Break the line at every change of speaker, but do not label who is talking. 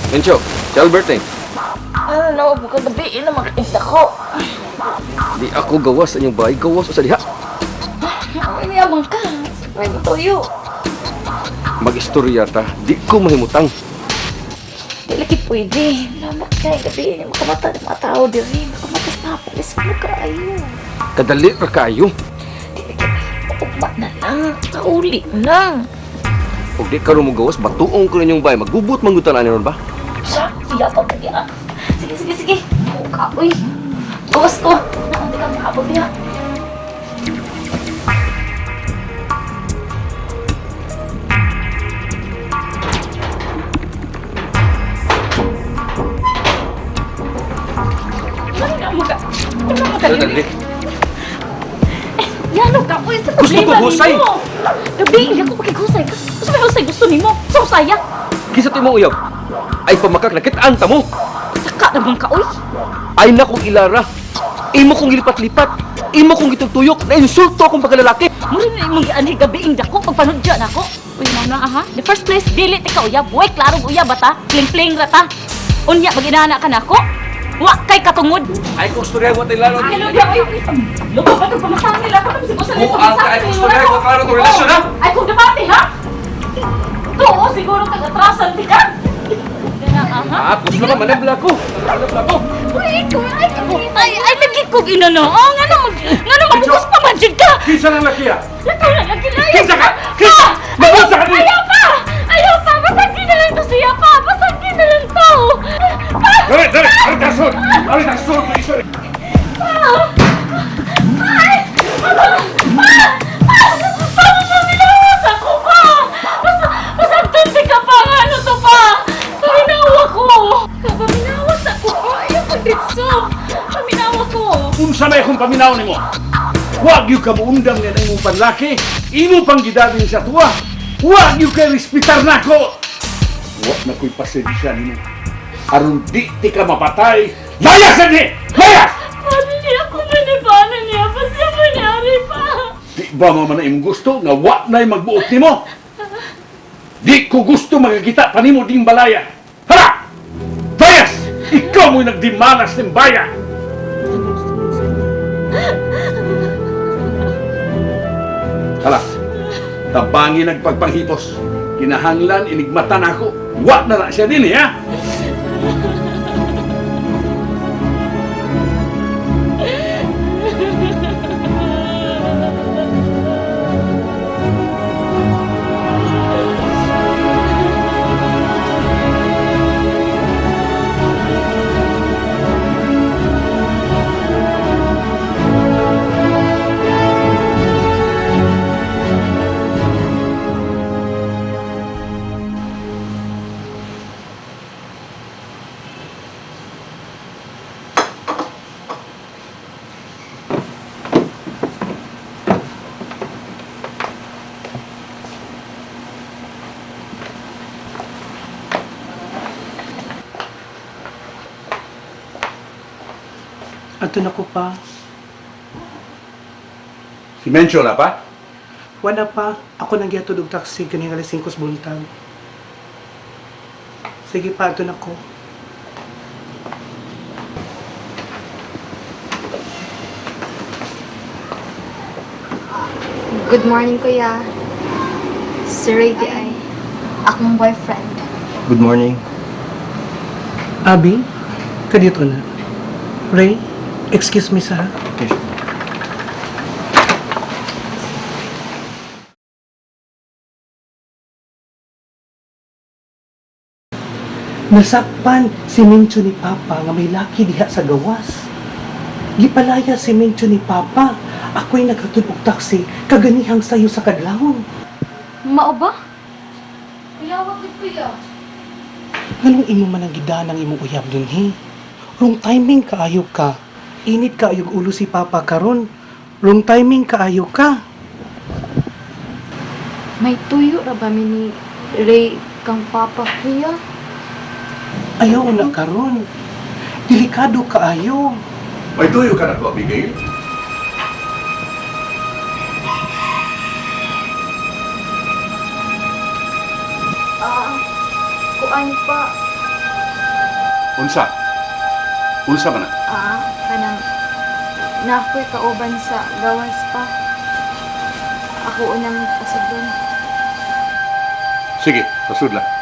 Encho, si Albert eh.
Ano, kagabi na makainda ko.
Di ako gawas sa inyong bahay, gawas sa diha.
Ay, mayabang ka. May tuyo.
Mag-istorya ta, di ko mahimutang.
Di lagi pwede. Lamak kay gabi. Makamata ng mga tao diri. Makamata sa papalis mo kaayo.
Kadali ra kaayo.
Di lagi ugma na lang. Kauli na.
Ug di karon mo gawas, batuong ko ninyong bahay, magubot manggutan ani ron ba?
Sa, siya pa kaya. Sige, sige, sige. Mukha, uy. Gawas ko. Hindi ka makaabot niya.
Dali.
Yano ka, uy, sa
Gusto ko
problema
husay.
nimo. Gabi, hindi ako pakighusay. Gusto may husay gusto nimo. Sa husaya.
Kisa to imong uyab. Ay pamakak nakitaan ta mo.
Saka naman ka, uy.
Ay na kong ilara. Imo kong gilipat-lipat. Imo kong gitugtuyok. Na insulto akong pagkalalaki.
Mura na imong gianhi gabi ing dako pagpanudya nako. Uy, mao na aha. The first place dili ti ka uyab. Way klarong uyab bata. Pling-pling ra ta. Unya mag-inana ka nako. Wa kay katungod.
Ay kong istorya wa tay laro.
Ay, lupa, ay, lupa ba itong pamasahan nila? Kung si Bosa
Buang ka, ay, gusto na, wa klaro tong relasyon, ha?
Ay, kung debate, ha? Ito, siguro kag-atrasan, di ka? Aha.
Ah, gusto na manabla ko. Manabla ko.
Uy, ikaw, ay, ay, ay, lagi kong inano. Oh, nga na, nga na, mabukos pa man dyan ka.
Kinsa nang laki ah?
Lakaw na, lagi na.
Kinsa ka? Kinsa? Mabusa ka din!
Ayaw pa! Ayaw pa! Basagin na lang to siya pa! Basagin na lang to! Pa!
Dali, dali! Ari tasod! Ari tasod! Sorry!
Pa! Ay! Pa! Pa! Paano mo minawas ako pa? Masagtan ka pa nga ano to pa! Paminawa ko! Paminawas ako pa! Ayaw ko dito! Paminawa ko!
Unsa may akong paminaw nimo? Huwag yung kamuundang nga imong panlaki, imo pang gidadin sa tuwa. Huwag yung kay respitar nako. Huwag na ko'y pasensya nimo. Aron di ti ka mapatay, layas na ni! Layas!
Paano niya ako manipana niya? Basta mangyari pa!
Di ba man na imong gusto nga wa na'y magbuot nimo? Di ko gusto makakita pa nimo ding balaya. Hala! Layas! Ikaw mo'y nagdimanas ng baya! Hala, tabangi nagpagpanghipos. Kinahanglan inigmatan ako. Wa na na siya din eh, ha?
Ato na ko pa.
Si Mencho na pa?
Wala pa. Ako nang gihatod og taxi ganing alas 5 buntag. Sige pa, ato na ko.
Good morning, Kuya. Si Ray di ay akong boyfriend.
Good morning.
Abi, kadito na. Ray, excuse me sir.
Okay.
Nasakpan si Mencho ni Papa nga may laki diha sa gawas. Gipalaya si Mencho ni Papa. Ako'y naghatod og taxi kaganihang sayo sa kadlawon.
Mao ba? Kuya, wag gud, kuya.
Nganong imo man ang gidanang imong uyab dinhi? Wrong timing kaayo ka. Init kaayo og ulo si Papa karon. Wrong timing kaayo ka.
May tuyo ra ba mi ni Ray kang papa, kuya?
Ayaw na karon. Delikado kaayo.
May tuyo ka na ko, Abigail.
Ah, kuan pa.
Unsa? Unsa man na?
Ah, kanang naa ko'y kauban sa gawas pa. Ako unang pasudlon.
Sige, pasudla.